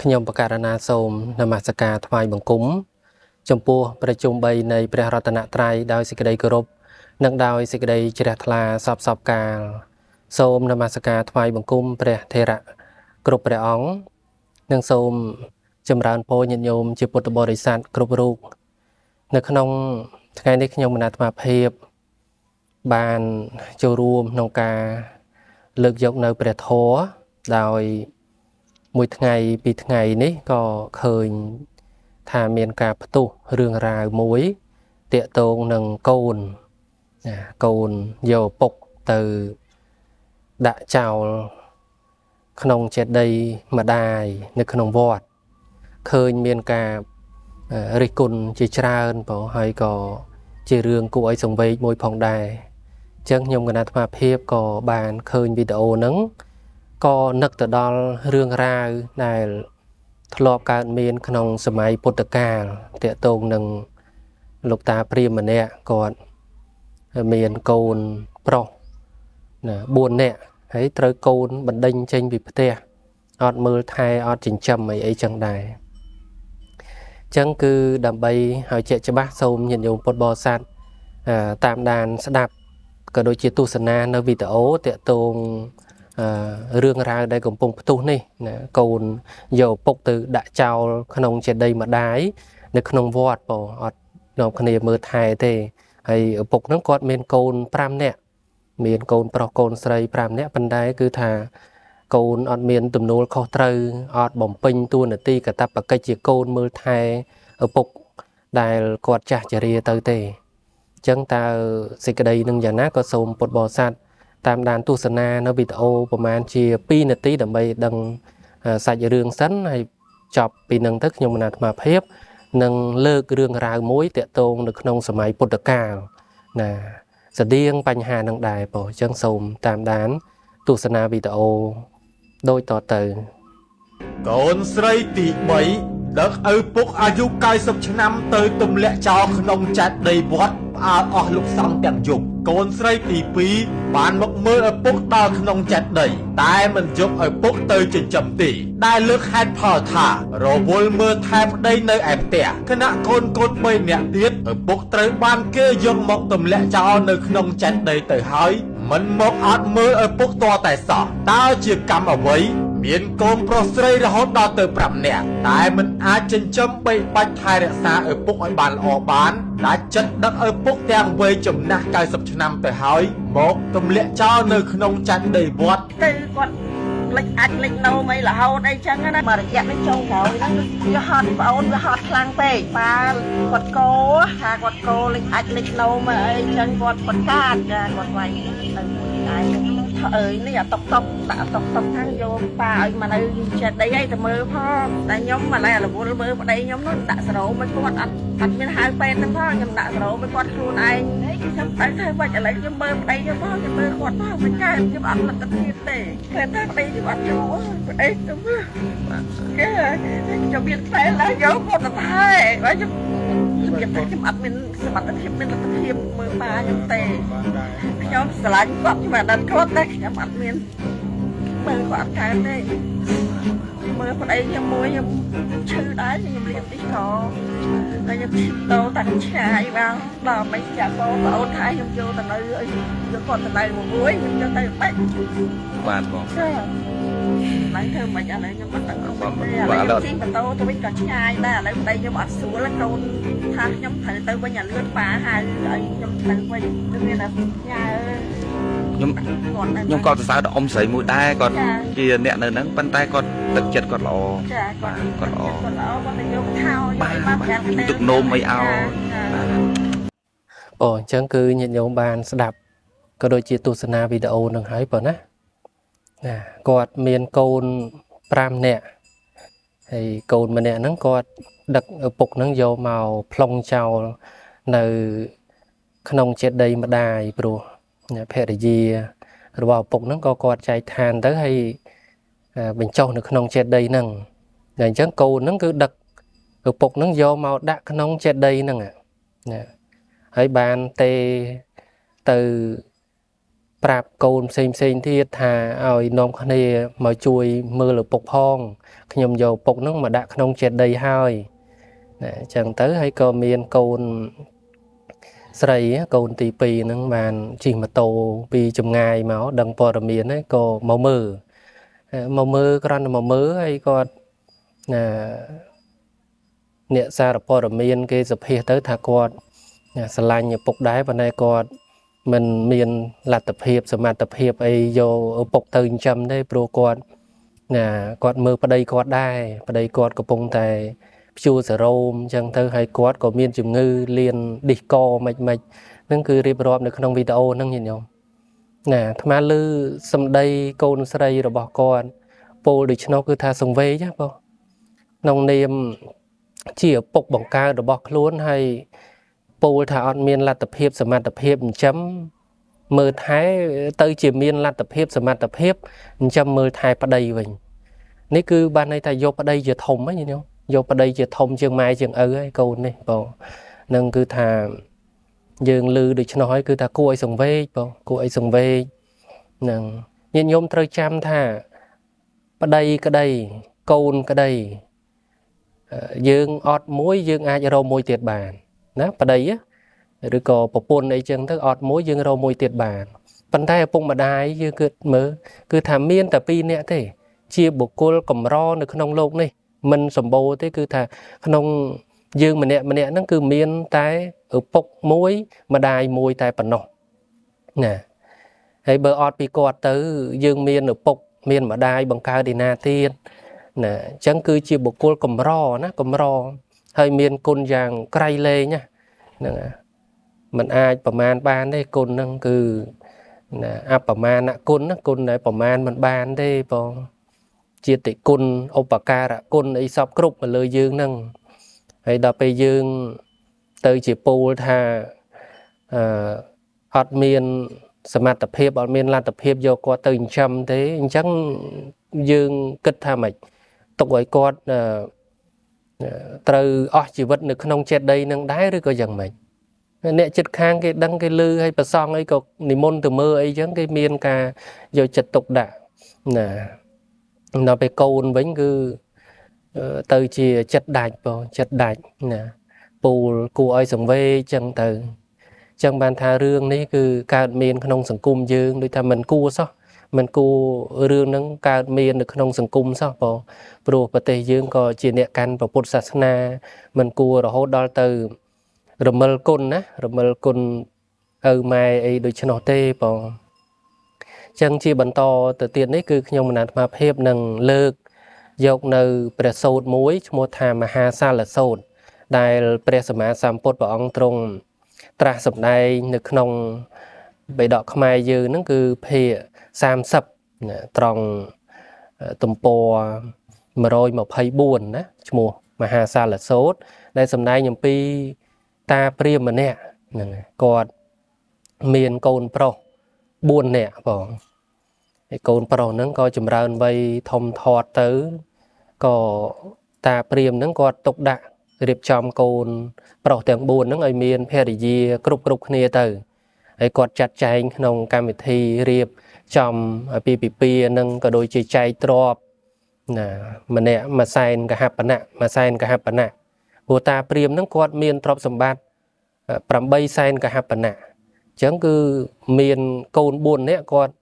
ខ្ញុំបករណាសូមនមស្ការថ្វាយបង្គំចំពោះប្រជុំ3នៃព្រះរតនត្រ័យដោយសេចក្តីគោរពនិងដោយសេចក្តីជ្រះថ្លាសពសពកាលសូមនមស្ការថ្វាយបង្គំព្រះថេរៈគ្រប់ព្រះអង្គនិងសូមចម្រើនពរញាតិញោមជាពុទ្ធបរិស័ទគ្រប់រូបនៅក្នុងថ្ងៃនេះខ្ញុំមនអាត្មាភាពបានចូលរួមក្នុងការលើកយកនៅព្រះធម៌ដោយមួយថ្ងៃពីរថ្ងៃនេះក៏ឃើញថាមានការផ្ទុះរឿងរ៉ាវមួយទាក់ទងនឹងកូនណាកូនយកឪពុកទៅដាក់ចោលក្នុងចេតិយម្ដាយនៅក្នុងវត្តឃើញមានការរិះគន់ជាច្រើនបងហើយក៏ជារឿងគួរឲ្យសង្វេគមួយផងដែរអញ្ចឹងខ្ញុំគណៈអាត្មាភាពក៏បានឃើញវីដេអូហ្នឹងក៏នឹកទៅដល់រឿងរ៉ាវដែលធ្លាប់កើតមានក្នុងសម័យពុទ្ធកាលទាក់ទងនឹងលោកតាព្រាហ្មណ៍ម្នាក់គាត់មានកូនប្រុសណា4នាក់ហើយត្រូវកូនបណ្ដេញចេញពីផ្ទះអត់មើលថែអត់ចិញ្ចឹមអីចឹងដែរអញ្ចឹងគឺដើម្បីឲ្យជាក់ច្បាស់សូមញាតិញោមពុទ្ធបរិស័ទតាមដានស្ដាប់ក៏ដូចជាទស្សនានៅវីដេអូទាក់ទងរឿងរ៉ាវដែលកំពុងផ្ទុះនេះណាកូនយកឪពុកទៅដាក់ចោលក្នុងចេតិយម្ដាយនៅក្នុងវត្តបងអត់នាំគ្នាមើលថែទេហើយឪពុកហ្នឹងគាត់មានកូន5នាក់មានកូនប្រុសកូនស្រី5នាក់ប៉ុន្តែគឺថាកូនអត់មានទំនួលខុសត្រូវអត់បំពេញតួនាទីកាតព្វកិច្ចជាកូនមើលថែឪពុកដែលគាត់ចាស់ជរាទៅទេអញ្ចឹងតើសេចក្តីនឹងយ៉ាងណាក៏សូមពុទ្ធបរិស័ទតាមដានទស្សនានៅវីដេអូប្រហែលជា2នាទីដើម្បីដឹងសាច់រឿងសិនហើយចប់ពីនឹងទៅខ្ញុំមនអាត្មាភាពនឹងលើករឿងរ៉ាវមួយទាក់ទងនៅក្នុងសម័យពុទ្ធកាលណាស្តៀងបញ្ហានឹងដែរបងអញ្ចឹងសូមតាមដានទស្សនាវីដេអូដូចតទៅកូនស្រីទី3ដឹកឪពុកអាយុ90ឆ្នាំទៅទម្លាក់ចោលក្នុងចេតិយវត្តផ្អើលអស់លោកសង្ឃទាំងយប់កូនស្រីទី2បានមកមើលឪពុកដល់ក្នុងចេតិយតែមិនយកឪពុកទៅចិញ្ចឹមទេដែលលើកហេតុផលថារវល់មើលថែប្តីនៅឯផ្ទះខណៈកូន3នាក់ទៀតឪពុកត្រូវបានគេយកមកទម្លាក់ចោលនៅក្នុងចេតិយទៅហើយមិនមកអត់មើលឪពុកតតែសោះតើជាកម្មអ្វីមានកូនប្រុសស្រីរហូតដល់ទៅ5នាក់តែមិនអាចចិញ្ចឹមបីបាច់ថែរក្សាឪពុកឲ្យបានល្អបានដាច់ចិត្តដឹកឪពុកទាំងវ័យចំណាស់90ឆ្នាំទៅហើយមកទម្លាក់ចោលនៅក្នុងចេតិយវត្តទៅគាត់លិចអាចលិចនោមអីរហូតអីចឹងណាមករយៈនេះចុងក្រោយហ្នឹងវាហត់ប្អូនវាហត់ខ្លាំងពេកប៉ាគាត់កោថាគាត់កោលិចអាចលិចនោមអីចឹងគាត់កាចចាគាត់វាយទៅមួយដែរអើយនេះអាតុកតុកដាក់តុកតុកខាងយកប៉ាឲ្យមកនៅចេតិយអីទៅមើលផងតែខ្ញុំម្ល៉េះរវល់មើលប្តីខ្ញុំនោះដាក់សរោមិនគាត់អត់មានហៅពេទ្យហ្នឹងផងខ្ញុំដាក់សរោមិនគាត់ខ្លួនឯងខ្ញុំទៅធ្វើបាច់ឥឡូវខ្ញុំមើលប្តីខ្ញុំផងខ្ញុំមើលគាត់ផងមិនកើតខ្ញុំអត់លទ្ធភាពទេគេថាប្តីខ្ញុំអត់ជួប្តីខ្ញុំគេខ្ញុំមានតែឡើយយកគាត់ទៅថែបើខ្ញុំខ្ញុំអត់មានសមត្ថភាពមានលទ្ធភាពមើលប៉ាខ្ញុំទេខ្ញុំស្រឡាញ់គាត់ខ្ញុំអាណិតគាត់តែខ្ញុំអត់មានមើលគាត់អត់កើតទេមើលប្តីខ្ញុំមួយខ្ញុំឈឺដែរខ្ញុំរៀបនេះក៏តែខ្ញុំតោតាំងឆ្ងាយមកដល់មិនចាក់បងប្អូនថៃខ្ញុំយកទៅនៅយកគាត់ទៅនៅមួយខ្ញុំយកទៅបាច់បាទបងចាឡើងធ្វើមិនឥឡូវខ្ញុំអត់ដឹងទេឥឡូវខ្ញុំជិះម៉ូតូទៅវិញក៏ឆ្ងាយដែរឥឡូវប្តីខ្ញុំអត់ស្រួលកូនថាខ្ញុំត្រូវទៅវិញអាលឿនប៉ាហៅឲ្យខ្ញុំទៅវិញមានតែញ៉ើខ្ញុំក៏សរសើរដល់អ៊ំស្រីមួយដែរគាត់ជាអ្នកនៅហ្នឹងប៉ុន្តែគាត់ទឹកចិត្តគាត់ល្អចាគាត់ល្អគាត់ល្អគាត់ទៅយកថោបាទទឹកនោមអីឲ្យអូអញ្ចឹងគឺញាតិញោមបានស្ដាប់ក៏ដូចជាទស្សនាវីដេអូនឹងហើយប៉ុណ្ណាណាគាត់មានកូន5នាក់ហើយកូនម្នាក់ហ្នឹងគាត់ដឹកឪពុកហ្នឹងយកមកប្លង់ចោលនៅក្នុងចេតិយម្ដាយព្រោះភរិយារបស់ឪពុកហ្នឹងក៏គាត់ចែកឋានទៅហើយបញ្ចុះនៅក្នុងចេតិយហ្នឹងតែអញ្ចឹងកូនហ្នឹងគឺដឹកឪពុកហ្នឹងយកមកដាក់ក្នុងចេតិយហ្នឹងណាហើយបានទេទៅ ប្រាប់កូនផ្សេងផ្សេងទៀតថាឲ្យនាំគ្នាមកជួយមើលឪពុកផងខ្ញុំយកឪពុកហ្នឹងមកដាក់ក្នុងចេតិយហើយណាអញ្ចឹងទៅហើយក៏មានកូនស្រីកូនទី2ហ្នឹងបានជិះម៉ូតូពីចម្ងាយមកដឹងព័ត៌មានហ្នឹងក៏មកមើលគ្រាន់តែមកមើលហើយគាត់ណាអ្នកសារព័ត៌មានគេសភាទៅថាគាត់ស្រឡាញ់ឪពុកដែរប៉ុន្តែគាត់មិនមានលទ្ធភាពសមត្ថភាពអីយកឪពុកទៅចិញ្ចឹមទេព្រោះគាត់ណាគាត់មើលប្តីគាត់ដែរប្តីគាត់កំពុងតែព្យួរសរោមអញ្ចឹងទៅហើយគាត់ក៏មានជំងឺលៀនឌីសកមិនហ្នឹងគឺរៀបរាប់នៅក្នុងវីដេអូហ្នឹងញាតិញោមណាអាត្មាឮសម្ដីកូនស្រីរបស់គាត់ពោលដូច្នោះគឺថាសង្វេគណាបងក្នុងនាមជាឪពុកបង្កើតរបស់ខ្លួនហើយពោលថាអត់មានលទ្ធភាពសមត្ថភាពចិញ្ចឹមមើលថែទៅជាមានលទ្ធភាពសមត្ថភាពចិញ្ចឹមមើលថែប្តីវិញនេះគឺបានន័យថាយកប្តីជាធំហ្នឹងញោមយកប្តីជាធំជាងម៉ែជាងឪហើយកូននេះបងនឹងគឺថាយើងឮដូច្នោះហើយគឺថាគួរឲ្យសង្វេគបងគួរឲ្យសង្វេគនឹងញាតិញោមត្រូវចាំថាប្តីក្តីកូនក្តីយើងអត់មួយយើងអាចរកមួយទៀតបានណាប្តីឬក៏ប្រពន្ធអីចឹងទៅអត់មួយយើងរកមួយទៀតបានប៉ុន្តែឪពុកម្ដាយយើងគិតមើលគឺថាមានតែពីរនាក់ទេជាបុគ្គលកម្រនៅក្នុងโลกនេះមិនសម្បូរទេគឺថាក្នុងយើងម្នាក់ម្នាក់ហ្នឹងគឺមានតែឪពុកមួយម្ដាយមួយតែប៉ុណ្ណោះណាហើយបើអត់ពីគាត់ទៅយើងមានឪពុកមានម្ដាយបង្កើតឯណាទៀតណាអញ្ចឹងគឺជាបុគ្គលកម្រណាកម្រហើយមានគុណយ៉ាងក្រៃលែងណាហ្នឹងมันអាចប្រមាណបានទេគុណហ្នឹងគឺណាអបមាណគុណណាគុណដែលប្រមាណមិនបានទេបងជាតិគុណឧបការៈគុណអីសពគ្រប់មកលើយើងហ្នឹងហើយដល់ពេលយើងទៅជាពោលថាអត់មានសមត្ថភាពអត់មានលទ្ធភាពយកគាត់ទៅចិញ្ចឹមទេអញ្ចឹងយើងគិតថាម៉េចទុកឲ្យគាត់ត្រូវអស់ជីវិតនៅក្នុងចេតិយនឹងដែរឬក៏យ៉ាងម៉េចអ្នកចិត្តខាងគេដឹងគេឮហើយប្រសងអីក៏និមន្តទៅមើលអីចឹងគេមានការយកចិត្តទុកដាក់ណាដល់ពេលកូនវិញគឺទៅជាចិត្តដាច់បងចិត្តដាច់ណាពូលគួរឲ្យសង្វេគចឹងទៅចឹងបានថារឿងនេះគឺកើតមានក្នុងសង្គមយើងដូចថាមិនគួរសោះមិនគួររឿងហ្នឹងកើតមាននៅក្នុងសង្គមសោះបងព្រោះប្រទេសយើងក៏ជាអ្នកកាន់ពុទ្ធសាសនាមិនគួររហូតដល់ទៅរមិលគុណណារមិលគុណឪម៉ែអីដូច្នោះទេបងចឹងជាបន្តទៅទៀតនេះគឺខ្ញុំមនអាត្មាភាពនឹងលើកយកនៅព្រះសូត្រមួយឈ្មោះថាមហាសាលសូត្រដែលព្រះសម្មាសម្ពុទ្ធព្រះអង្គទ្រង់ត្រាស់សម្ដែងនៅក្នុងបិដកខ្មែរយើងហ្នឹងគឺភាគ30ណាត្រង់ទំព័រ124ណាឈ្មោះមហាសាលសូត្រដែលសម្ដែងអំពីតាព្រាហ្មណ៍ម្នាក់ហ្នឹងគាត់មានកូនប្រុស4នាក់បងហើយកូនប្រុសហ្នឹងក៏ចម្រើនវ័យធំធាត់ទៅក៏តាព្រាហ្មណ៍ហ្នឹងគាត់ទុកដាក់រៀបចំកូនប្រុសទាំង4ហ្នឹងឲ្យមានភរិយាគ្រប់គ្នាទៅហើយគាត់ចាត់ចែងក្នុងកម្មវិធីរៀបចំអាពាហ៍ពិពាហ៍ហ្នឹងក៏ដូចជាចែកទ្រព្យណាម្នាក់មួយសែនកហបណៈមួយសែនកហបណៈព្រោះតាព្រាហ្មណ៍ហ្នឹងគាត់មានទ្រព្យសម្បត្តិ8សែនកហបណៈអញ្ចឹងគឺមានកូន4នាក់គាត់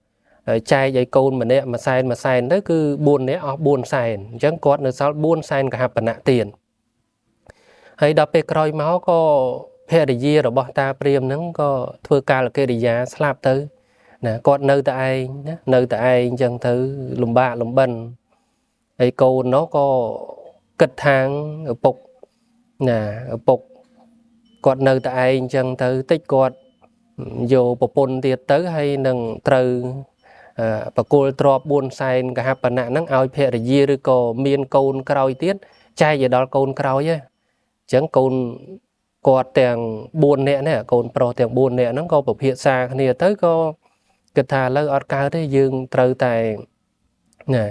ចែកឲ្យកូនម្នាក់មួយសែនមួយសែនទៅគឺ4នាក់អស់4សែនអញ្ចឹងគាត់នៅសល់4សែនកហបណៈទៀតហើយដល់ពេលក្រោយមកក៏ភរិយារបស់តាព្រាហ្មណ៍ហ្នឹងក៏ធ្វើកាលកិរិយាស្លាប់ទៅណាគាត់នៅតែឯងណានៅតែឯងអញ្ចឹងទៅលំបាកលំបិនហើយកូននោះក៏គិតខាងឪពុកណាឪពុកគាត់នៅតែឯងអញ្ចឹងទៅតិចគាត់យកប្រពន្ធទៀតទៅហើយនឹងត្រូវបកគលទ្រព្យ4សែនកហបណៈហ្នឹងឲ្យភរិយាឬក៏មានកូនក្រោយទៀតចែកឲ្យដល់កូនក្រោយហ៎អញ្ចឹងកូនគាត់ទាំង4នាក់នេះកូនប្រុសទាំង4នាក់ហ្នឹងក៏ពិភាក្សាគ្នាទៅក៏គិតថាឥឡូវអត់កើតទេយើងត្រូវតែណា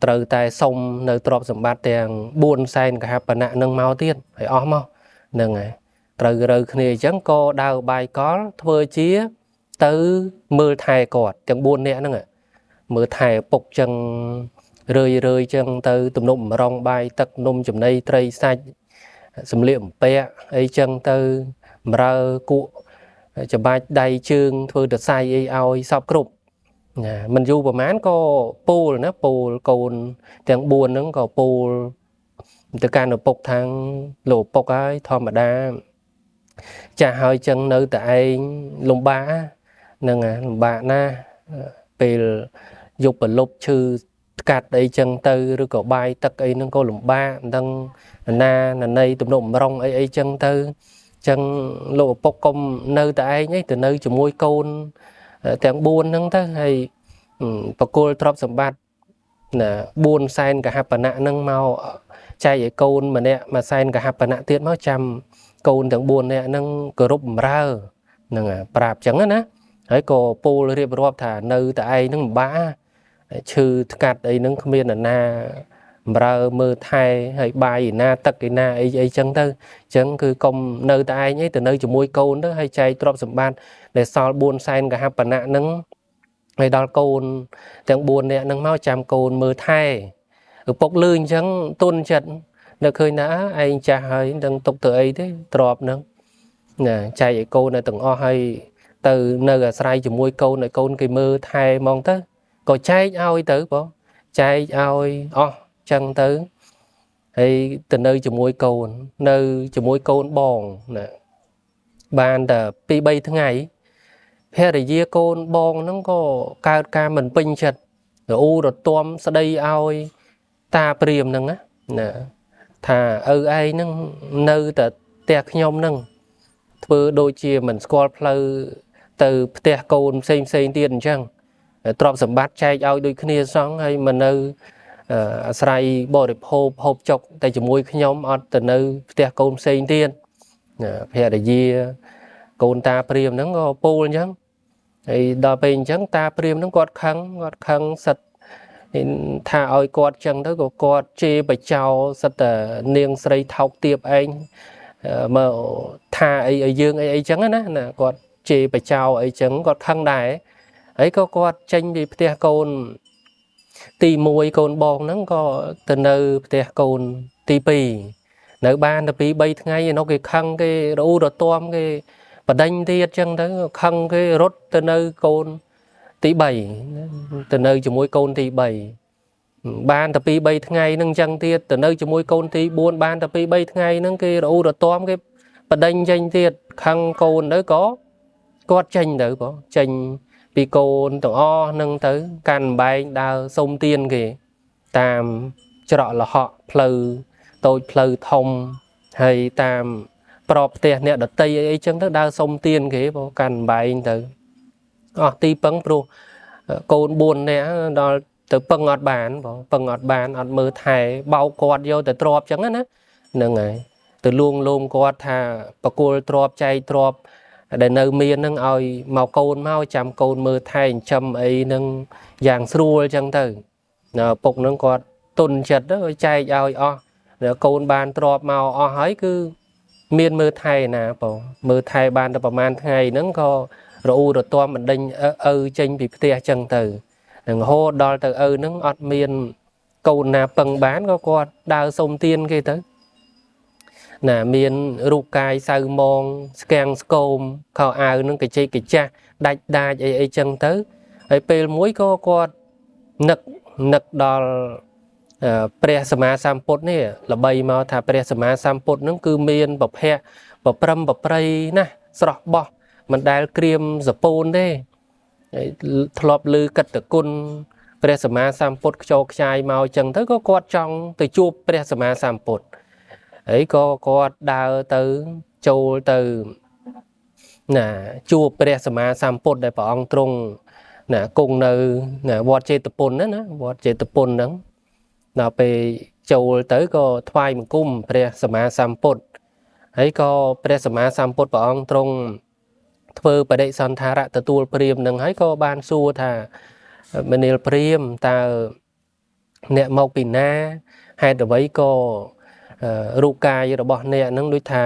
ត្រូវតែសុំនៅទ្រព្យសម្បត្តិទាំង4សែនកហបណៈនឹងមកទៀតឲ្យអស់មកហ្នឹងហើយត្រូវរើគ្នាអញ្ចឹងក៏ដើរបាយកលធ្វើជា ទៅមើលថែគាត់ទាំង4នាក់ហ្នឹងមើលថែឪពុកចឹងរឿយរឿយចឹងទៅទំនប់បំរុងបាយទឹកនំចំណីត្រីសាច់សម្លៀកបំពាក់អីចឹងទៅបំរើគក់ច្បាច់ដៃជើងធ្វើសរសៃអីឲ្យសពគ្រប់ណាមិនយូរប្រហែលក៏ពូលណាពូលកូនទាំង4ហ្នឹងក៏ពូលទៅកាន់ឪពុកខាងលោកឪពុកហើយធម្មតាចាស់ហើយចឹងនៅតែឯងលំបាកហ្នឹងលំបាកណាស់ពេលយប់ប្រលប់ឈឺកាត់អីចឹងទៅឬក៏បាយទឹកអីហ្នឹងក៏លំបាកមិនដឹងណាណីទំនប់បំរុងអីអីចឹងទៅចឹងលោកឪពុកកុំនៅតែឯងអីទៅនៅជាមួយកូនទាំង4ហ្នឹងទៅហើយបកគលទ្រព្យសម្បត្តិណា4សែនកហបណៈហ្នឹងមកចែកឲ្យកូនម្នាក់មួយសែនកហបណៈទៀតមកចាំកូនទាំង4នាក់ហ្នឹងគោរពបំរើហ្នឹងប្រាប់ចឹងណាហើយក៏ពូលរៀបរាប់ថានៅតែឯងហ្នឹងលំបាកឈឺថ្កាត់អីហ្នឹងគ្មាននរណាបំរើមើលថែហើយបាយឯណាទឹកឯណាអីអីចឹងទៅចឹងគឺកុំនៅតែឯងអីទៅនៅជាមួយកូនទៅហើយចែកទ្រព្យសម្បត្តិដែលសល់4សែនកហបណៈហ្នឹងហើយដល់កូនទាំង4នាក់ហ្នឹងមកចាំកូនមើលថែឪពុកលឺអញ្ចឹងទុនចិត្តនៅឃើញថាឯងចាស់ហើយមិនដឹងទុកទៅអីទេទ្រព្យហ្នឹងណាចែកឲ្យកូនឲ្យទាំងអស់ហើយទៅនៅអាស្រ័យជាមួយកូនឲ្យកូនគេមើលថែហ្មងទៅក៏ចែកឲ្យទៅបងចែកឲ្យអស់ចឹងទៅហើយទៅនៅជាមួយកូននៅជាមួយកូនបងណាបានតែ2 3ថ្ងៃភរិយាកូនបងហ្នឹងក៏កើតការមិនពេញចិត្តរអ៊ូរទាំស្ដីឲ្យតាព្រាមហ្នឹងណាថាឪឯងហ្នឹងនៅតែផ្ទះខ្ញុំហ្នឹងធ្វើដូចជាមិនស្គាល់ផ្លូវទៅផ្ទះកូនផ្សេងផ្សេងទៀតអញ្ចឹងទ្រព្យសម្បត្តិចែកឲ្យដូចគ្នាសោះហើយមកនៅអាស្រ័យបរិភោគហូបចុកតែជាមួយខ្ញុំអត់ទៅនៅផ្ទះកូនផ្សេងទៀតភរិយាកូនតាព្រាមហ្នឹងក៏ពូលអញ្ចឹងហើយដល់ពេលអញ្ចឹងតាព្រាមហ្នឹងគាត់ខឹងគាត់ខឹងសិតថាឲ្យគាត់ចឹងទៅក៏គាត់ជេរបចោសិតតែនាងស្រីថោកទាបឯងមកថាអីឲ្យយើងអីអីចឹងណាណាគាត់ជេរបចោអីចឹងគាត់ខឹងដែរហើយក៏គាត់ចេញពីផ្ទះកូនទី1កូនបងហ្នឹងក៏ទៅនៅផ្ទះកូនទី2នៅបានតែ2 3ថ្ងៃឯនោះគេខឹងគេរអ៊ូរទាំគេបដិញទៀតចឹងទៅខឹងគេរត់ទៅនៅកូនទី3ទៅនៅជាមួយកូនទី3បានតែ2 3ថ្ងៃហ្នឹងចឹងទៀតទៅនៅជាមួយកូនទី4បានតែ2 3ថ្ងៃហ្នឹងគេរអ៊ូរទាំគេបដិញចេញទៀតខឹងកូនទៅក៏គាត់ចេញទៅបងចេញពីកូនទាំងអស់ហ្នឹងទៅកាន់បែងដើរសុំទានគេតាមច្រកលហកផ្លូវតូចផ្លូវធំហើយតាមប្របផ្ទះអ្នកដតីអីអីចឹងទៅដើរសុំទានគេបងកាន់បែងទៅអស់ទីពឹងព្រោះកូន4នាក់ដល់ទៅពឹងអត់បានបងពឹងអត់បានអត់មើលថែបោកគាត់យកតែទ្របចឹងណាហ្នឹងហើយទៅលួងលោមគាត់ថាបកគលទ្របចែកទ្របដែលនៅមានហ្នឹងឲ្យមកកូនមកចាំកូនមើលថែចិញ្ចឹមអីហ្នឹងយ៉ាងស្រួលចឹងទៅឪពុកហ្នឹងគាត់ទុនចិត្តទៅចែកឲ្យអស់កូនបានទ្របមកអស់ហើយគឺមានមើលថែណាបងមើលថែបានតែប្រហែលថ្ងៃហ្នឹងក៏រអ៊ូរទាំបណ្ដេញឪចេញពីផ្ទះចឹងទៅនឹងរហូតដល់ទៅឪហ្នឹងអត់មានកូនណាពឹងបានក៏គាត់ដើរសុំទានគេទៅណាមានរូបកាយសៅមងស្គាំងស្គមខោអាវនឹងកចេកកចាស់ដាច់ដាចអីអីចឹងទៅហើយពេលមួយក៏គាត់នឹកដល់ព្រះសម្មាសម្ពុទ្ធនេះល្បីមកថាព្រះសម្មាសម្ពុទ្ធនឹងគឺមានពភៈប្រព្រឹមប្រព្រៃណាស់ស្រស់បោះមិនដែលក្រៀមសពូនទេហើយធ្លាប់ឮកត្តគុណព្រះសម្មាសម្ពុទ្ធខ្ចោខ្ចាយមកចឹងទៅក៏គាត់ចង់ទៅជួបព្រះសម្មាសម្ពុទ្ធហើយក៏គាត់ដើរទៅចូលទៅណាជួបព្រះសម្មាសម្ពុទ្ធដែលព្រះអង្គទ្រង់ណាគង់នៅណាវត្តចេតពុនណាណាវត្តចេតពុនហ្នឹងដល់ពេលចូលទៅក៏ថ្វាយបង្គំព្រះសម្មាសម្ពុទ្ធហើយក៏ព្រះសម្មាសម្ពុទ្ធព្រះអង្គទ្រង់ធ្វើបដិសន្ធារៈទទួលព្រាមនឹងហើយក៏បានសួរថាមនាលព្រាមតើអ្នកមកពីណាហេតុអ្វីក៏រូបកាយរបស់អ្នកនឹងដូចថា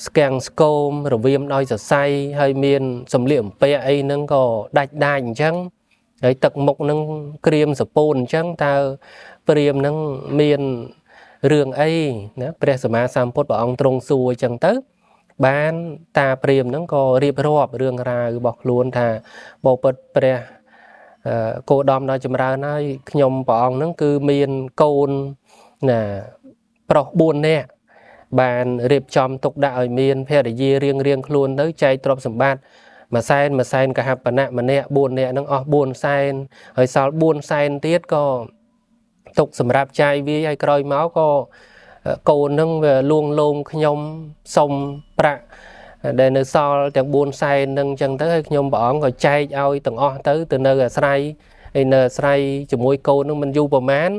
ស្គាំងស្គមរវៀមដោយសរសៃហើយមានសម្លៀកបំពាក់អីហ្នឹងក៏ដាច់ដាចអញ្ចឹងហើយទឹកមុខហ្នឹងក្រៀមសពូនអញ្ចឹងតើព្រាមហ្នឹងមានរឿងអីណាព្រះសម្មាសម្ពុទ្ធព្រះអង្គទ្រង់សួរអញ្ចឹងទៅបានតាព្រាមហ្នឹងក៏រៀបរាប់រឿងរ៉ាវរបស់ខ្លួនថាបបិទ្ធព្រះគោដំដល់ចម្រើនហើយខ្ញុំព្រះអង្គហ្នឹងគឺមានកូនណាប្រុស4នាក់បានរៀបចំទុកដាក់ឲ្យមានភរិយារៀងរៀងខ្លួនទៅចែកទ្រព្យសម្បត្តិមួយសែនមួយសែនកហបណៈម្នាក់4នាក់ហ្នឹងអស់4សែនហើយសល់4សែនទៀតក៏ទុកសម្រាប់ចាយវាយហើយក្រោយមកក៏កូនហ្នឹងវាលួងលោមខ្ញុំសុំប្រាក់ដែលនៅសល់ទាំង4សែនហ្នឹងអញ្ចឹងទៅហើយខ្ញុំព្រះអង្គក៏ចែកឲ្យទាំងអស់ទៅទៅនៅអាស្រ័យហើយនៅអាស្រ័យជាមួយកូនហ្នឹងមិនយូរប្រហែល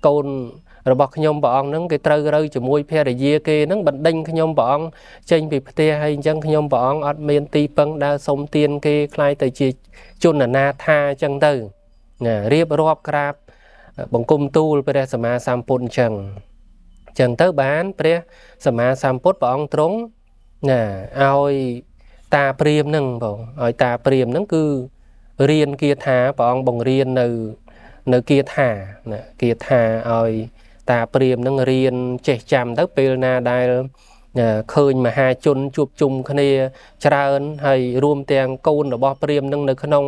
កូនរបស់ខ្ញុំព្រះអង្គហ្នឹងគេត្រូវរើជាមួយភរិយាគេហ្នឹងបណ្ដេញខ្ញុំព្រះអង្គចេញពីផ្ទះហើយអញ្ចឹងខ្ញុំព្រះអង្គអត់មានទីពឹងដើរសុំទានគេខ្លាយទៅជាជនអនាថាអញ្ចឹងទៅណារៀបរាប់ក្រាបបង្គំទូលព្រះសម្មាសម្ពុទ្ធអញ្ចឹងអញ្ចឹងទៅបានព្រះសម្មាសម្ពុទ្ធព្រះអង្គទ្រង់ណាឲ្យតាព្រាមហ្នឹងបងឲ្យតាព្រាមហ្នឹងគឺរៀនគាថាព្រះអង្គបង្រៀននៅគាថាណាគាថាឲ្យតាព្រាមនឹងរៀនចេះចាំទៅពេលណាដែលឃើញមហាជនជួបជុំគ្នាច្រើនហើយរួមទាំងកូនរបស់ព្រាមនឹងនៅក្នុង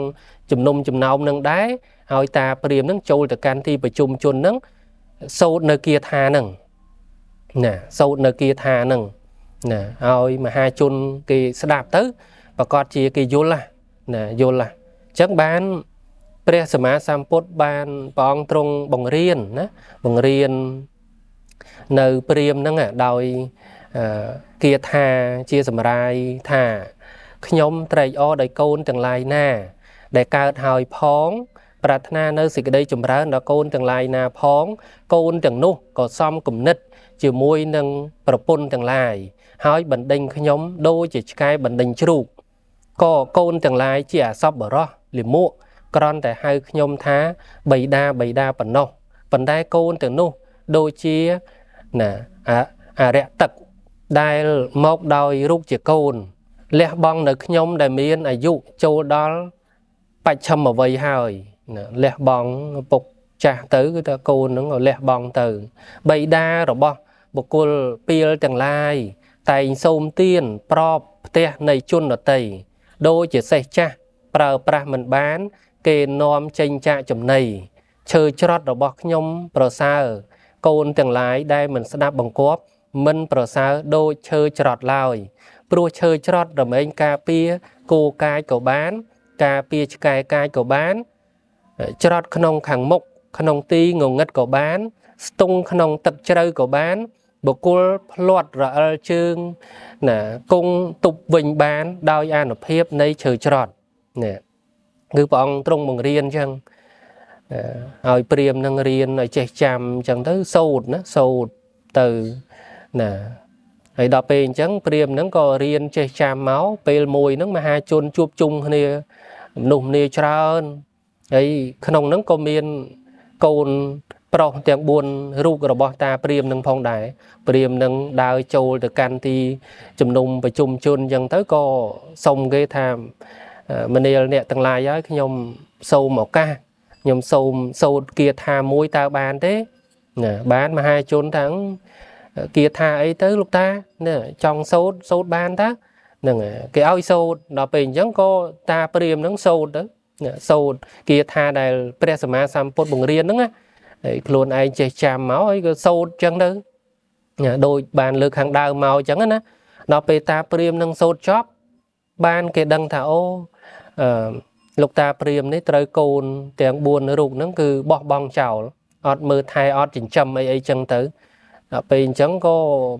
ជំនុំចំណោមនឹងដែរឲ្យតាព្រាមនឹងចូលទៅកាន់ទីប្រជុំជននឹងសូត្រនៅគាថានឹងណាសូត្រនៅគាថានឹងណាឲ្យមហាជនគេស្ដាប់ទៅប្រកាសជាគេយល់ណាយល់ណាអញ្ចឹងបានព្រះសម្មាសម្ពុទ្ធបានព្រះអង្គទ្រង់បង្រៀនណាបង្រៀននៅព្រាមហ្នឹងដោយគាថាជាសម្រាយថាខ្ញុំត្រេកអរដោយកូនទាំងឡាយណាដែលកើតហើយផងប្រាថ្នានៅសេចក្តីចម្រើនដល់កូនទាំងឡាយណាផងកូនទាំងនោះក៏សមគំនិតជាមួយនឹងប្រពន្ធទាំងឡាយហើយបណ្ដេញខ្ញុំដូចជាឆ្កែបណ្ដេញជ្រូកក៏កូនទាំងឡាយជាអសពបរោះលិមួកគ្រាន់តែហៅខ្ញុំថាបៃតាបៃតាប៉ុណ្ណោះប៉ុន្តែកូនទាំងនោះដូចជាណាអរិយទឹកដែលមកដោយរូបជាកូនលះបង់នៅខ្ញុំដែលមានអាយុចូលដល់បច្ឆិមវ័យហើយណាលះបង់ពុកចាស់ទៅគឺថាកូនហ្នឹងលះបង់ទៅបៃតារបស់បុគ្គលពីលទាំងឡាយតែងសូមទានប្របផ្ទះនៃជនដតីដូចជាសេះចាស់ប្រើប្រាស់មិនបានគេនាំចេញចាកចំណីឈើច្រត់របស់ខ្ញុំប្រសើរកូនទាំងឡាយដែលមិនស្ដាប់បង្គាប់មិនប្រសើរដូចឈើច្រត់ឡើយព្រោះឈើច្រត់រមែងការពារគោកាយក៏បានការពារឆ្កែកាយក៏បានច្រត់ក្នុងខាងមុខក្នុងទីងងឹតក៏បានស្ទង់ក្នុងទឹកជ្រៅក៏បានបុគ្គលភ្លាត់រអិលជើងណាគង់ទប់វិញបានដោយអានុភាពនៃឈើច្រត់នេះគឺព្រះអង្គទ្រង់បង្រៀនអញ្ចឹងឲ្យព្រាមនឹងរៀនឲ្យចេះចាំអញ្ចឹងទៅសូត្រណាសូត្រទៅណាហើយដល់ពេលអញ្ចឹងព្រាមនឹងក៏រៀនចេះចាំមកពេលមួយនឹងមហាជនជួបជុំគ្នាមនុស្សម្នាច្រើនហើយក្នុងហ្នឹងក៏មានកូនប្រុសទាំង4រូបរបស់តាព្រាមនឹងផងដែរព្រាមនឹងដើរចូលទៅកាន់ទីជំនុំប្រជុំជនអញ្ចឹងទៅក៏សុំគេថាមនាលអ្នកទាំងឡាយហើយខ្ញុំសូមឱកាសខ្ញុំសូមសូត្រគាថាមួយតើបានទេណាបានមហាជនទាំងគាថាអីទៅលោកតាណាចង់សូត្រសូត្របានតាហ្នឹងគេឲ្យសូត្រដល់ពេលអញ្ចឹងក៏តាព្រាមហ្នឹងសូត្រទៅសូត្រគាថាដែលព្រះសម្មាសម្ពុទ្ធបង្រៀនហ្នឹងណាហើយខ្លួនឯងចេះចាំមកហើយក៏សូត្រអញ្ចឹងទៅដូចបានលើកខាងដើមមកអញ្ចឹងណាដល់ពេលតាព្រាមនឹងសូត្រចប់បានគេដឹងថាអូលោកតាព្រាមនេះត្រូវកូនទាំង4រូបហ្នឹងគឺបោះបង់ចោលអត់មើលថែអត់ចិញ្ចឹមអីអីចឹងទៅដល់ពេលអញ្ចឹងក៏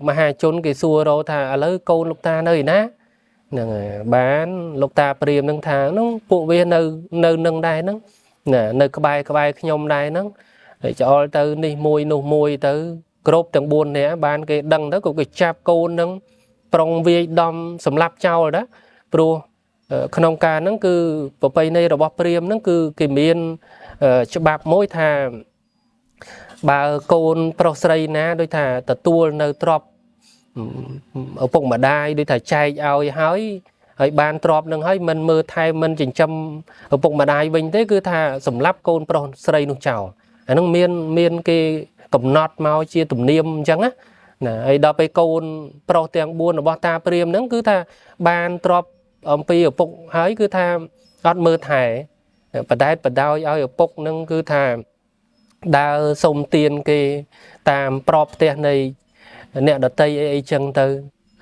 មហាជនគេសួររកថាឥឡូវកូនលោកតានៅឯណាហ្នឹងហើយបានលោកតាព្រាមនឹងថាហ្នឹងពួកវានៅនឹងដែរហ្នឹងណានៅក្បែរខ្ញុំដែរហ្នឹងហើយច្អល់ទៅនេះមួយនោះមួយទៅគ្រប់ទាំង4នាក់បានគេដឹងទៅក៏គេចាប់កូនហ្នឹងប្រុងវាយដំសម្លាប់ចោលណាព្រោះក្នុងការហ្នឹងគឺប្រពៃណីរបស់ព្រាមហ្នឹងគឺគេមានច្បាប់មួយថាបើកូនប្រុសស្រីណាដូចថាទទួលនៅទ្រព្យ ឪពុកម្ដាយដូចថាចែកឲ្យហើយហើយបានទ្រព្យនឹងហើយមិនមើលថែមិនចិញ្ចឹមឪពុកម្ដាយវិញទេគឺថាសម្លាប់កូនប្រុសស្រីនោះចោលអានឹងមានគេកំណត់មកជាទំនៀមអញ្ចឹងណាណាហើយដល់ពេលកូនប្រុសទាំង4របស់តាព្រាមហ្នឹងគឺថាបានទ្រព្យអំពីឪពុកហើយគឺថាអត់មើលថែបដែតបដោយឲ្យឪពុកនឹងគឺថាដើរសុំទានគេតាមប្របផ្ទះនៃអ្នកដតីអីអីចឹងទៅ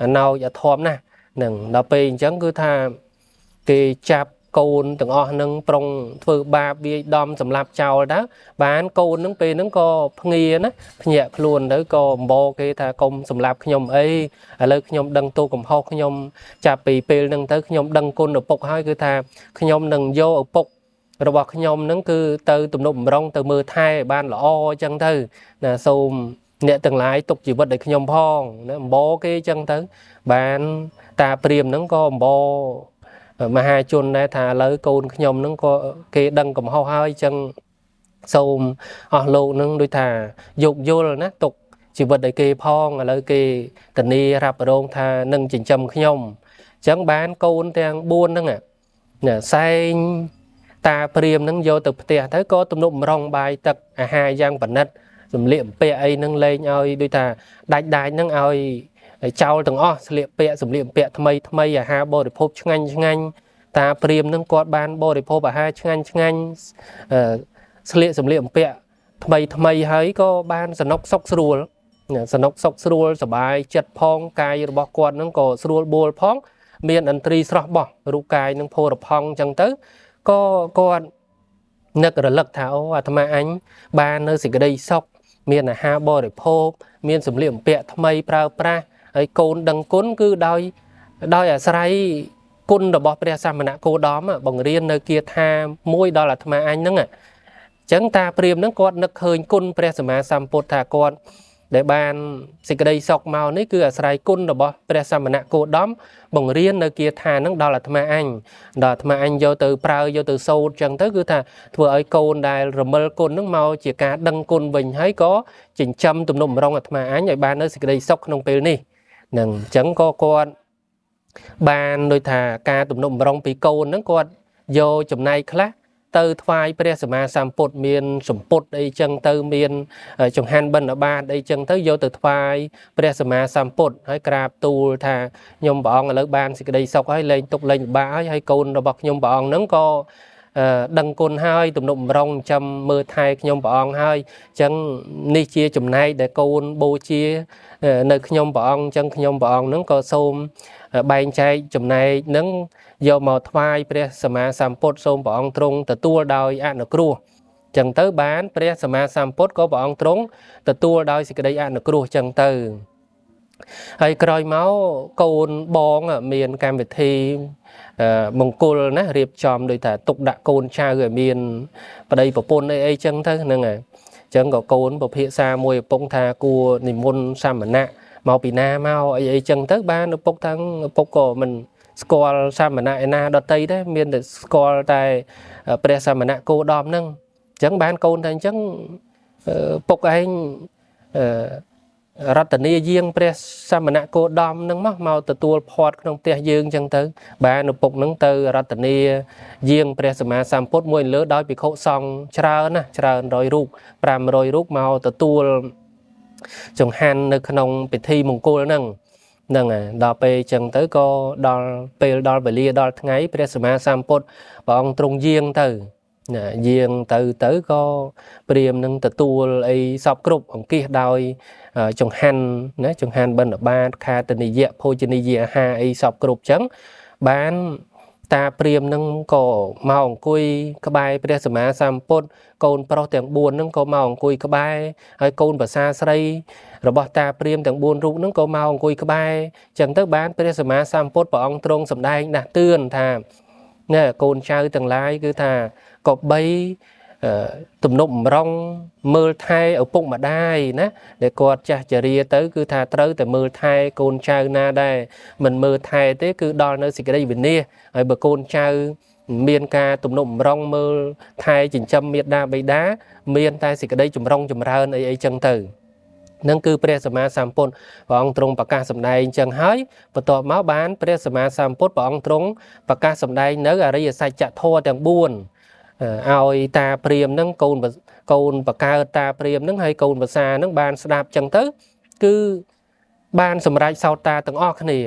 អាណោចអាធំណាស់នឹងដល់ពេលអញ្ចឹងគឺថាគេចាប់កូនទាំងអស់នឹងប្រុងធ្វើបាបវាយដំសម្លាប់ចោលទៅបានកូននឹងពេលហ្នឹងក៏ភ្ងាណាភ្ញាក់ខ្លួនទៅក៏អំបគេថាកុំសម្លាប់ខ្ញុំអីឥឡូវខ្ញុំដឹងទោសកំហុសខ្ញុំចាប់ពីពេលហ្នឹងទៅខ្ញុំដឹងគុណឪពុកហើយគឺថាខ្ញុំនឹងយកឪពុករបស់ខ្ញុំហ្នឹងគឺទៅទំនប់បំរុងទៅមើលថែបានល្អអញ្ចឹងទៅណាសូមអ្នកទាំងឡាយទុកជីវិតឲ្យខ្ញុំផងណាអំបគេអញ្ចឹងទៅបានតាព្រាមហ្នឹងក៏អំបមហាជនដែរថាឥឡូវកូនខ្ញុំហ្នឹងក៏គេដឹងកំហុសហើយអញ្ចឹងសូមអស់លោកហ្នឹងដូចថាយោគយល់ណាទុកជីវិតឲ្យគេផងឥឡូវគេធានារ៉ាប់រងថានឹងចិញ្ចឹមខ្ញុំអញ្ចឹងបានកូនទាំង4ហ្នឹងណាសែងតាព្រាមហ្នឹងយកទៅផ្ទះទៅក៏ទំនប់បំរុងបាយទឹកអាហារយ៉ាងប៉និតសម្លៀកបំពាក់អីហ្នឹងលែងឲ្យដូចថាដាច់ដាច់ហ្នឹងឲ្យចោលទាំងអស់ស្លៀកពាក់សម្លៀកបំពាក់ថ្មីថ្មីអាហារបរិភោគឆ្ងាញ់ឆ្ងាញ់តាព្រាមហ្នឹងគាត់បានបរិភោគអាហារឆ្ងាញ់ឆ្ងាញ់ស្លៀកសម្លៀកបំពាក់ថ្មីថ្មីហើយក៏បានសនុកសុខស្រួលសនុកសុខស្រួលសบายចិត្តផងកាយរបស់គាត់ហ្នឹងក៏ស្រួលបួលផងមានឥន្ទ្រីស្រស់បោះរូបកាយនឹងផូរផង់អញ្ចឹងទៅក៏គាត់នឹករលឹកថាអូអាត្មាអញបាននៅសេចក្តីសុខមានអាហារបរិភោគមានសម្លៀកបំពាក់ថ្មីប្រើប្រាស់ហើយកូនដឹងគុណគឺដោយអាស្រ័យគុណរបស់ព្រះសមណគោតមបង្រៀននៅគាថាមួយដល់អាត្មាអញហ្នឹងអញ្ចឹងតាព្រាមហ្នឹងគាត់នឹកឃើញគុណព្រះសម្មាសម្ពុទ្ធថាគាត់ដែលបានសេចក្តីសុខមកនេះគឺអាស្រ័យគុណរបស់ព្រះសមណគោតមបង្រៀននៅគាថាហ្នឹងដល់អាត្មាអញដល់អាត្មាអញយកទៅប្រើយកទៅសូត្រអញ្ចឹងទៅគឺថាធ្វើឲ្យកូនដែលរមិលគុណហ្នឹងមកជាការដឹងគុណវិញហើយក៏ចិញ្ចឹមទំនុកបំរុងអាត្មាអញឲ្យបាននៅសេចក្តីសុខក្នុងពេលនេះនឹងអញ្ចឹងក៏គាត់បានដូចថាការទំនុកបំរុងពីកូនហ្នឹងគាត់យកចំណែកខ្លះទៅថ្វាយព្រះសម្មាសម្ពុទ្ធមានសម្ពុទ្ធអីចឹងទៅមានចង្ហាន់បិណ្ឌបាតអីចឹងទៅយកទៅថ្វាយព្រះសម្មាសម្ពុទ្ធហើយក្រាបទូលថាខ្ញុំព្រះអង្គឥឡូវបានសេចក្តីសុខហើយលែងទុកលែងលំបាកហើយហើយកូនរបស់ខ្ញុំព្រះអង្គហ្នឹងក៏ដឹងគុណហើយទំនុកបំរុងចាំមើលថែខ្ញុំព្រះអង្គហើយអញ្ចឹងនេះជាចំណែកដែលកូនបូជានៅខ្ញុំព្រះអង្គអញ្ចឹងខ្ញុំព្រះអង្គហ្នឹងក៏សូមបែងចែកចំណែកហ្នឹងយកមកថ្វាយព្រះសម្មាសម្ពុទ្ធសូមព្រះអង្គទ្រង់ទទួលដោយអនុគ្រោះអញ្ចឹងទៅបានព្រះសម្មាសម្ពុទ្ធក៏ព្រះអង្គទ្រង់ទទួលដោយសេចក្តីអនុគ្រោះអញ្ចឹងទៅហើយក្រោយមកកូនបងមានកម្មវិធីមង្គលណារៀបចំដោយថាទុកដាក់កូនចៅឲ្យមានប្តីប្រពន្ធអីអីចឹងទៅហ្នឹងហើយអញ្ចឹងក៏កូនពភាសាមួយឪពុកថាគួរនិមន្តសមណៈមកពីណាមកអីអីចឹងទៅបានឪពុកទាំងឪពុកក៏មិនស្គាល់សមណៈឯណាដតីដែរមានតែស្គាល់តែព្រះសមណៈគោតមហ្នឹងអញ្ចឹងបានកូនថាអញ្ចឹងពុកឯងរតនាយាងព្រះសមណគោតមនឹងមកទទួលផាត់ក្នុងផ្ទះយើងអញ្ចឹងទៅបានឪពុកនឹងទៅរតនាយាងព្រះសម្មាសម្ពុទ្ធមួយលើដោយភិក្ខុសង្ឃច្រើនណាច្រើន100រូប500រូបមកទទួលចង្ហាន់នៅក្នុងពិធីមង្គលហ្នឹងហ្នឹងហើយដល់ពេលអញ្ចឹងទៅក៏ដល់ពេលដល់វេលាដល់ថ្ងៃព្រះសម្មាសម្ពុទ្ធព្រះអង្គទ្រង់យាងទៅណាយាងទៅទៅក៏ព្រាមនឹងទទួលអីសពគ្រប់អង្គាសដោយចង្ហាន់ណាចង្ហាន់បិណ្ឌបាតខាតនិយៈភោជនីយអាហារអីសពគ្រប់ចឹងបានតាព្រាមនឹងក៏មកអង្គុយក្បែរព្រះសម្មាសម្ពុទ្ធកូនប្រុសទាំង4នឹងក៏មកអង្គុយក្បែរហើយកូនប្រសាស្រីរបស់តាព្រាមទាំង4រូបនឹងក៏មកអង្គុយក្បែរចឹងទៅបានព្រះសម្មាសម្ពុទ្ធព្រះអង្គទ្រង់សម្ដែងដាស់តឿនថាណែកូនចៅទាំងឡាយគឺថាក៏បីទំនប់បំរុងមើលថែឪពុកម្ដាយណាដែលគាត់ចាស់ជរាទៅគឺថាត្រូវតែមើលថែកូនចៅណាដែរមិនមើលថែទេគឺដល់នៅសេចក្តីវិនាសហើយបើកូនចៅមានការទំនប់បំរុងមើលថែចិញ្ចឹមមេដាបិតាមានតែសេចក្តីចម្រុងចម្រើនអីអីចឹងទៅ នឹងគឺព្រះសម្មាសម្ពុទ្ធព្រះអង្គទ្រង់ប្រកាសសម្ដែងចឹងហើយបន្ទាប់មកបានព្រះសម្មាសម្ពុទ្ធព្រះអង្គទ្រង់ប្រកាសសម្ដែងនៅអរិយសច្ចធម៌ទាំង4ឲ្យតាព្រាមនឹងកូនបកើតតាព្រាមនឹងហើយកូនប្រសានឹងបានស្ដាប់ចឹងទៅគឺបានសម្រេចសោតាទាំងអស់គ្នា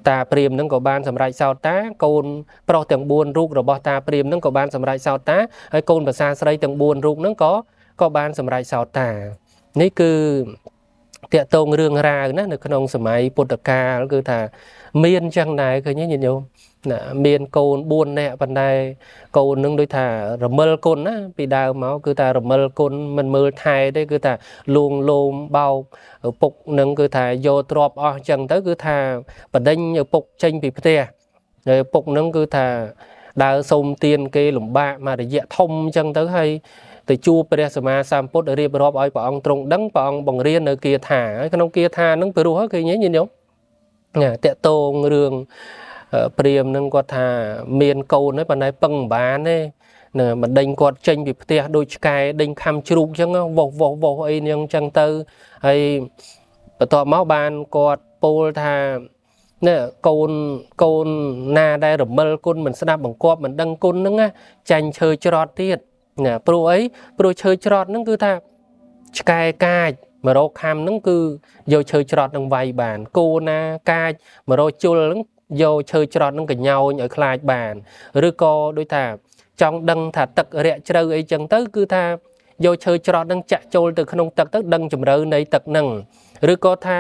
តាព្រាមនឹងក៏បានសម្រេចសោតាកូនប្រុសទាំង4រូបរបស់តាព្រាមនឹងក៏បានសម្រេចសោតាហើយកូនប្រសាស្រីទាំង4រូបនឹងក៏បានសម្រេចសោតានេះគឺតាក់ទងរឿងរ៉ាវណានៅក្នុងសម័យពុទ្ធកាលគឺថាមានចឹងដែរឃើញទេញាតិញោមណាមានកូន4នាក់ប៉ុន្តែកូននឹងដូចថារមិលគុណណាពីដើមមកគឺថារមិលគុណមិនមើលថែទេគឺថាលួងលោមបោកឪពុកនឹងគឺថាយកទ្រព្យអស់ចឹងទៅគឺថាបដិញឪពុកចេញពីផ្ទះហើយឪពុកនឹងគឺថាដើរសុំទានគេលំបាកមករយៈធំចឹងទៅហើយទៅជួបព្រះសម្មាសម្ពុទ្ធរៀបរាប់ឲ្យព្រះអង្គទ្រង់ដឹងព្រះអង្គបង្រៀននៅគាថាហើយក្នុងគាថានឹងពិរោះឃើញទេញាតិញោមណាតាក់ទងរឿងព្រាមនឹងគាត់ថាមានកូនហើយប៉ុន្តែពឹងមិនបានទេណាបណ្ដេញគាត់ចេញពីផ្ទះដូចឆ្កែដេញខំជ្រូកចឹងវោះវោះវោះអីហ្នឹងចឹងទៅហើយបន្ទាប់មកបានគាត់ពោលថានេះកូនណាដែលរមិលគុណមិនស្ដាប់បង្គាប់មិនដឹងគុណហ្នឹងណាចាញ់ឈើច្រត់ទៀតណាព្រោះអីព្រោះឈើច្រត់ហ្នឹងគឺថាឆ្កែកាចមករកខំហ្នឹងគឺយកឈើច្រត់នឹងវាយបានគោណាកាចមករកជុលហ្នឹងយកឈើច្រត់នឹងកញ្ញោញឲ្យខ្លាចបានឬក៏ដូចថាចង់ដឹងថាទឹករាក់ជ្រៅអីចឹងទៅគឺថាយកឈើច្រត់នឹងចាក់ចូលទៅក្នុងទឹកទៅដឹងជម្រៅនៃទឹកនឹងឬក៏ថា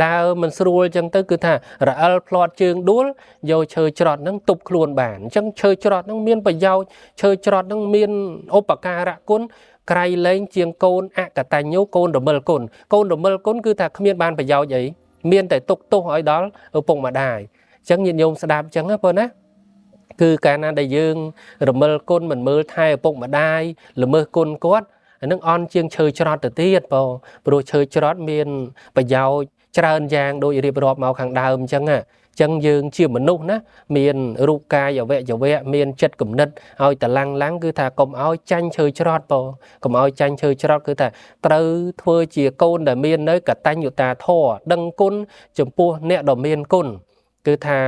ដើរមិនស្រួលចឹងទៅគឺថារអិលផ្្លាត់ជើងដួលយកឈើច្រត់នឹងទប់ខ្លួនបានអញ្ចឹងឈើច្រត់នឹងមានប្រយោជន៍ឈើច្រត់នឹងមានឧបការៈគុណក្រៃលែងជាងកូនអកតញ្ញូកូនរមិលគុណកូនរមិលគុណគឺថាគ្មានបានប្រយោជន៍អីមានតែទុកទោសឲ្យដល់ឪពុកម្ដាយអញ្ចឹងញាតិញោមស្ដាប់អញ្ចឹងណាបងណាគឺកាលណាដែលយើងរមិលគុណមិនមើលថែឪពុកម្ដាយល្មើសគុណគាត់អានឹងអន់ជាងឈើច្រត់ទៅទៀតបងព្រោះឈើច្រត់មានប្រយោជន៍ច្រើនយ៉ាងដូចរៀបរាប់មកខាងដើមអញ្ចឹងណាអញ្ចឹងយើងជាមនុស្សណាមានរូបកាយអវយវៈមានចិត្តគំនិតឲ្យតឡាំងឡើងគឺថាកុំឲ្យចាញ់ឈើច្រត់បងកុំឲ្យចាញ់ឈើច្រត់គឺថាត្រូវធ្វើជាកូនដែលមាននៅកតញ្ញូតាធម៌ដឹងគុណចំពោះអ្នកដ៏មានគុណគឺថា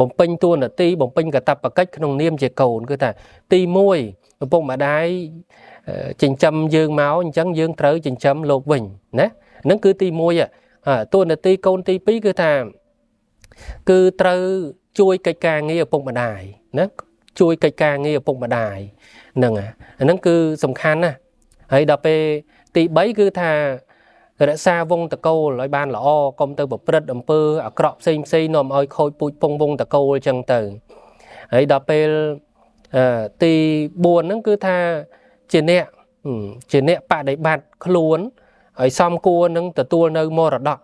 បំពេញតួនាទីបំពេញកាតព្វកិច្ចក្នុងនាមជាកូនគឺថាទី1ឪពុកម្ដាយចិញ្ចឹមយើងមកអញ្ចឹងយើងត្រូវចិញ្ចឹមលោកវិញណាហ្នឹងគឺទី1តួនាទីកូនទី2គឺថាគឺត្រូវជួយកិច្ចការងារឪពុកម្ដាយណាជួយកិច្ចការងារឪពុកម្ដាយហ្នឹងអាហ្នឹងគឺសំខាន់ណាស់ហើយដល់ពេលទី3គឺថារក្សាវងតកូលឲ្យបានល្អកុំទៅប្រព្រឹត្តអំពើអាក្រក់ផ្សេងផ្សេងនាំឲ្យខូចពូជពងវងតកូលចឹងទៅហើយដល់ពេលទី4ហ្នឹងគឺថាជាអ្នកបដិបត្តិខ្លួនឲ្យសមគួរនឹងទទួលនៅមរតក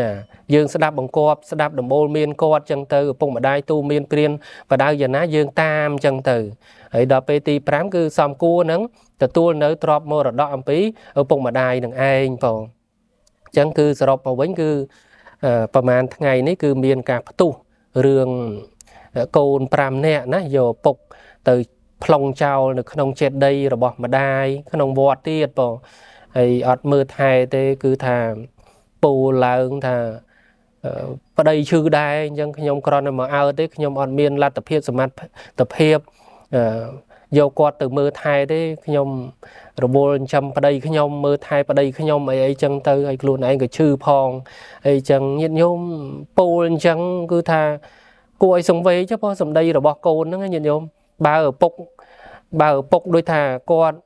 ណាយើងស្ដាប់បង្គាប់ស្ដាប់ដំបូលមានគាត់ចឹងទៅឪពុកម្ដាយទូមានព្រានបដៅយ៉ាងណាយើងតាមចឹងទៅហើយដល់ពេលទី5គឺសមគួរនឹងទទួលនៅទ្រព្យមរតកអំពីឪពុកម្ដាយនឹងឯងបងចឹងគឺសរុបមកវិញគឺប្រហែលថ្ងៃនេះគឺមានការផ្ទុះរឿងកូន5នាក់ណាយកពុកទៅប្លង់ចោលនៅក្នុងចេតិយរបស់ម្ដាយក្នុងវត្តទៀតបងហើយអត់មើលថែទេគឺថាពូលឡើងថាប្តីឈឺដែរអញ្ចឹងខ្ញុំគ្រាន់តែមកអើទេខ្ញុំអត់មានលទ្ធភាពសមត្ថភាពយកគាត់ទៅមើលថែទេខ្ញុំរវល់ចិញ្ចឹមប្តីខ្ញុំមើលថែប្តីខ្ញុំអីអីចឹងទៅហើយខ្លួនឯងក៏ឈឺផងអីចឹងញាតិញោមពូលអញ្ចឹងគឺថាគួរឲ្យសង្វេគចុះបងសម្ដីរបស់កូនហ្នឹងញាតិញោមបើឪពុកដូចថាគាត់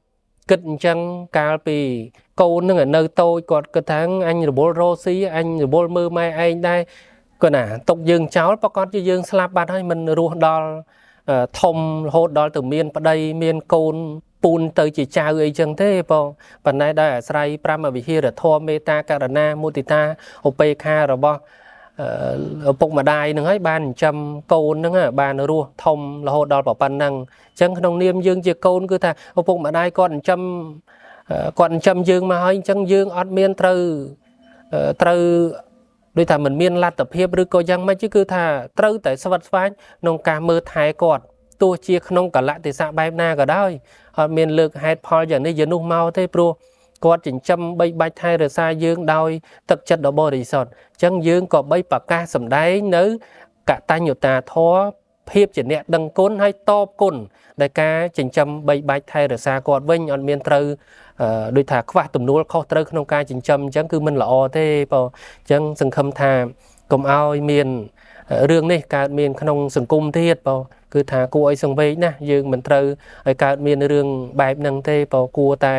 គិតអញ្ចឹងកាលពីកូនហ្នឹងនៅតូចគាត់គិតថាអញរវល់រស់ស៊ីអញរវល់មើលម៉ែឯងដែរគាត់ណាຕົកយើងចោលប្រកាសជាយើងស្លាប់បាត់ហើយមិនរស់ដល់ធំរហូតដល់ទៅមានប្តីមានកូនពូនទៅជាចៅអីចឹងទេបងប៉ុន្តែដោយអាស្រ័យ5វិហារធម៌មេត្តាករុណាមុទិតាឧបេក្ខារបស់ឪពុកម្ដាយនឹងហើយបានចិញ្ចឹមកូនហ្នឹងបានរស់ធំរហូតដល់ប៉ុណ្ណឹងអញ្ចឹងក្នុងនាមយើងជាកូនគឺថាឪពុកម្ដាយគាត់ចិញ្ចឹមយើងមកហើយអញ្ចឹងយើងអត់មានត្រូវដូចថាមិនមានលទ្ធភាពឬក៏យ៉ាងម៉េចគឺថាត្រូវតែស្វិតស្វាញក្នុងការមើលថែគាត់ទោះជាក្នុងកលៈទេសៈបែបណាក៏ដោយអត់មានលើកហេតុផលយ៉ាងនេះយ៉ាងនោះមកទេព្រោះ គាត់ចិញ្ចឹមបីបាច់ថែរក្សាយើងដោយទឹកចិត្តដ៏បរិសុទ្ធអញ្ចឹងយើងក៏បីប្រកាសសម្ដែងនៅកតញ្ញូតាធម៌ភាពជាអ្នកដឹងគុណហើយតបគុណដោយការចិញ្ចឹមបីបាច់ថែរក្សាគាត់វិញអត់មានត្រូវដូចថាខ្វះទំនួលខុសត្រូវក្នុងការចិញ្ចឹមអញ្ចឹងគឺមិនល្អទេបងអញ្ចឹងសង្ឃឹមថាកុំឲ្យមានរឿងនេះកើតមានក្នុងសង្គមទៀតបងគឺថាគួរឲ្យសង្វេគណាស់យើងមិនត្រូវឲ្យកើតមានរឿងបែបហ្នឹងទេបងគួរតែ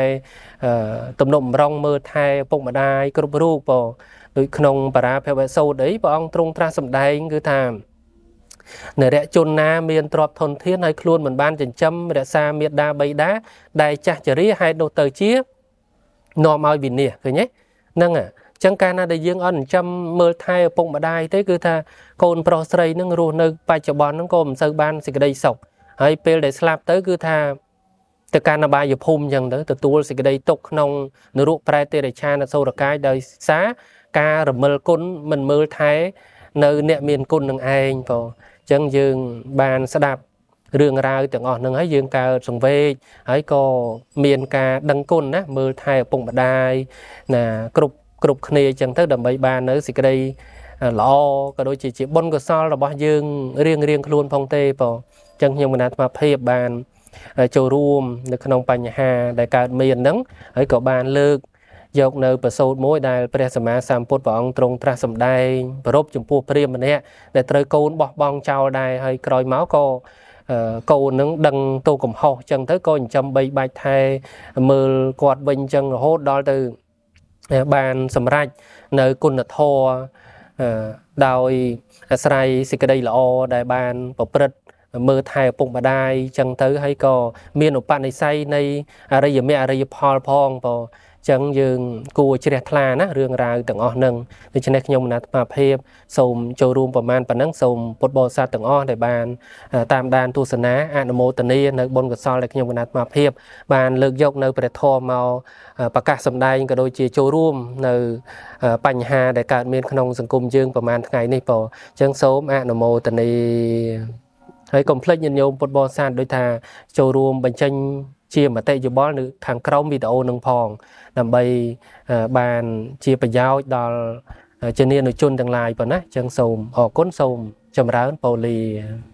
ទំនុកម្រងមើលថែឪពុកម្ដាយគ្រប់រូបបងដូចក្នុងបរាភវសូត្រអីព្រះអង្គទ្រង់ត្រាស់សម្ដែងគឺថានរជនណាមានទ្រព្យធនធានហើយខ្លួនមិនបានចិញ្ចឹមរក្សាមេដាបៃតាដែលចាស់ជរាហេតុនោះទៅជានាំឲ្យវិនាសឃើញទេហ្នឹងអញ្ចឹងកាលណាដែលយើងអត់ចិញ្ចឹមមើលថែឪពុកម្ដាយទេគឺថាកូនប្រុសស្រីនឹងរស់នៅបច្ចុប្បន្នហ្នឹងក៏មិនសូវបានសេចក្តីសុខហើយពេលដែលស្លាប់ទៅគឺថាទៅកាន់អបាយភូមិអញ្ចឹងទៅទទួលសេចក្តីទុក្ខក្នុងនរកប្រែតតិរិឆានអសុរកាយដោយសារការរមិលគុណមិនមើលថែនៅអ្នកមានគុណនឹងឯងបងអញ្ចឹងយើងបានស្ដាប់រឿងរ៉ាវទាំងអស់ហ្នឹងហើយយើងកើតសង្វេគហើយក៏មានការដឹងគុណណាមើលថែឪពុកម្ដាយណាគ្រប់គ្នាអញ្ចឹងទៅដើម្បីបាននៅសេចក្តីល្អក៏ដូចជាបុណ្យកុសលរបស់យើងរៀងរៀងខ្លួនផងទេបងអញ្ចឹងខ្ញុំគណៈអាត្មាភាពបានចូលរួមនៅក្នុងបញ្ហាដែលកើតមានហ្នឹងហើយក៏បានលើកយកនៅប្រសូតមួយដែលព្រះសម្មាសម្ពុទ្ធព្រះអង្គទ្រង់ត្រាស់សម្ដែងប្រពចំពោះព្រាហ្មណ៍ម្នាក់ដែលត្រូវកូនបោះបង់ចោលដែរហើយក្រោយមកក៏កូននឹងដឹងទោសកំហុសអញ្ចឹងទៅក៏ចិញ្ចឹមបីបាច់ថែមើលគាត់វិញអញ្ចឹងរហូតដល់ទៅបានសម្រេចនៅគុណធម៌ដោយអាស្រ័យសេចក្តីល្អដែលបានប្រព្រឹត្តមើលថែឪពុកម្ដាយអញ្ចឹងទៅហើយក៏មានឧបនិស្ស័យនៃអរិយមគ្គអរិយផលផងបងចឹងយើងគួរជ្រះថ្លាណារឿងរ៉ាវទាំងអស់ហ្នឹងដូច្នេះខ្ញុំអាត្មាភាពសូមចូលរួមប្រមាណប៉ុណ្ណឹងសូមពុទ្ធបរិស័ទទាំងអស់ដែលបានតាមដានទស្សនាអនុមោទនានៅបុណ្យកុសលដែលខ្ញុំអាត្មាភាពបានលើកយកនៅព្រះធម៌មកប្រកាសសម្ដែងក៏ដូចជាចូលរួមនៅបញ្ហាដែលកើតមានក្នុងសង្គមយើងប្រមាណថ្ងៃនេះបងចឹងសូមអនុមោទនាហើយកុំភ្លេចញាតិញោមពុទ្ធបរិស័ទដូចថាចូលរួមបញ្ចេញជាមតិយោបល់នៅខាងក្រោមវីដេអូនឹងផងដើម្បីបានជាប្រយោជន៍ដល់ជានានុជនទាំងឡាយប៉ុណ្ណាអញ្ចឹងសូមអរគុណសូមចម្រើនពរលា។